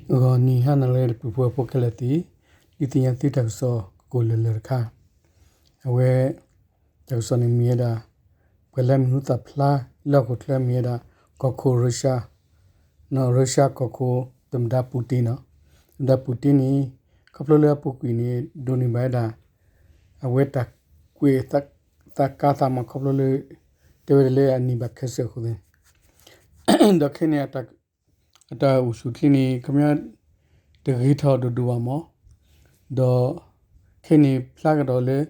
ဂီၤနံၤဟါနၤလၢအဂ့ၤ တပူၤဖိအဖိခဲလၢာ်သ့ၣ်, ဒုးသ့ၣ်ညါသုတၢ်ကစီၣ်ကကိးလၢာ်လၢာ်တခါ, အဝဲ တၢ်ကစီၣ်န့ၣ်မ့ၢ်ဝဲဒၣ် ပှၤလၢအမံၤဟူသၣ်ဖျါလၢဟီၣ်ခိၣ်ချၢမ့ၢ်ဝဲဒၣ် ကီၢ်ခိၣ်ရၢၡါ, ရၢၡါကီၢ်ခိၣ် သမ္မတ Putin နီၤ, သမ္မတ Putin န့ၣ် ခီဖျိလၢအပူၤကွံာ်န့ၣ် ဒိးန့ၢ်ဘၣ်ဝဲဒၣ် အဝဲတၢ်ကွဲးသးကါသးမး ခီဖျိလၢ တဲဝဲဒၣ်လၢအန့ၢ်ဘၣ်ခဲစၢၣ်အဃိသ့ၣ် ဒီးခဲန့ၣ် အတၢ်အိၣ်ဆူၣ်ချ့န့ၣ် ခီပညီ တဂ့ၤထီၣ်ဒိၣ်ဒိၣ်ဘၣ်မး, ဒီးခဲန့ၣ်ဖျါကဒီးလၢ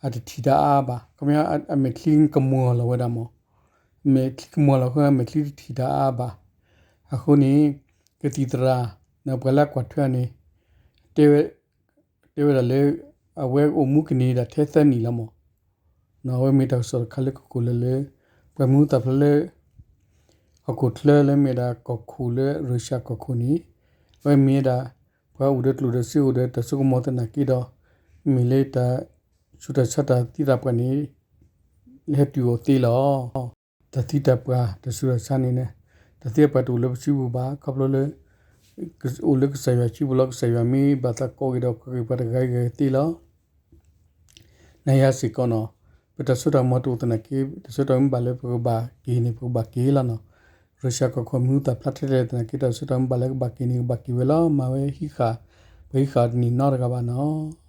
အတထံၣ်တၢ်အါအါဘၣ်, ခီပညီ အမဲာ်ချံကမူၤအီၤလီၤဝဲဒၣ်မး, မဲာ်ချံကမူၤအီၤလီၤအဃိ အမဲာ်ချံတထံၣ်တၢ်အါအါဘၣ်, အဃိန့ၣ် ကသံၣ်သရၣ် ပှၤလၢအကွၢ်ထွဲအီၤန့ၣ် တဲဝဲဒၣ်လၢ အဝဲအိၣ်မူကန့ၢ်ဒၣ်ထဲသၢနံၣ်လီၤမး, အဝဲမ့ၢ်တၢ်ကစီၣ်တခါလၢကကိးလၢာ်လၢ ပှၤမံၤဟူသၣ်ဖျါလၢ ဟီၣ်ခိၣ်ချၢလၢမ့ၢ်ဒၣ်ကီၢ်ခိၣ်လၢရၢၡါကီၢ်ခိၣ်န့ၣ် အဝဲမ့ၢ်ဝဲဒၣ် ပှၤအိၣ်ဒီးကျိၣ်ဒီးစ့အိၣ်ဒီးတၢ်စိကမီၤသနာ်က့ဒီး မ့ၢ်လၢတၢ်ဆူးတၢ်ဆါတၢ်သံတၢ်ပှၢ်န့ၣ် ဟဲတုၤအီၤသ့လီၤ. တၢ်သံတၢ်ပှၢ်တၢ်ဆူးတၢ်ဆါန့ၣ် တၢ်သံတၢ်ပှၢ်တအိၣ်လၢပစုပူၤဘၣ် ခီဖျိလၢ အိၣ်လၢကစၢ်ယွၤစုပူၤလီၤ. ကစၢ်ယွၤမ့ၢ်ဘၣ်သးကိးက့ၤဒီး ကကွၢ်က့ၤပှၤတဂၤဂၤသ့လီၤ. နၤယၤစ့ၢ်ကီးနီၤ, ပတၢ်စိတၢ်ကမီၤတအိၣ်သနာ်က့ တၢ်စိတၢ်ကမီၤမ့ၢ်ဘၣ်လၢပကဘၣ်က့ၤန့ၣ် ပကဘၣ်က့ၤလီၤနီၤ. ရၢၡါကီၢ်ခိၣ်မံၤဟူသၣ်ဖျါထဲလဲၣ်သနာ်က့ တၢ်စိတၢ်ကမီၤမ့ၢ်ဘၣ်လၢကဘၣ်က့ၤန့ၣ် ကဘၣ်က့ၤဝဲလီၤ. မၤဝဲဟံးဃာ် ပှၤဟံးဃာ်တန့ၢ်နီတဂၤဘၣ်နီၤ.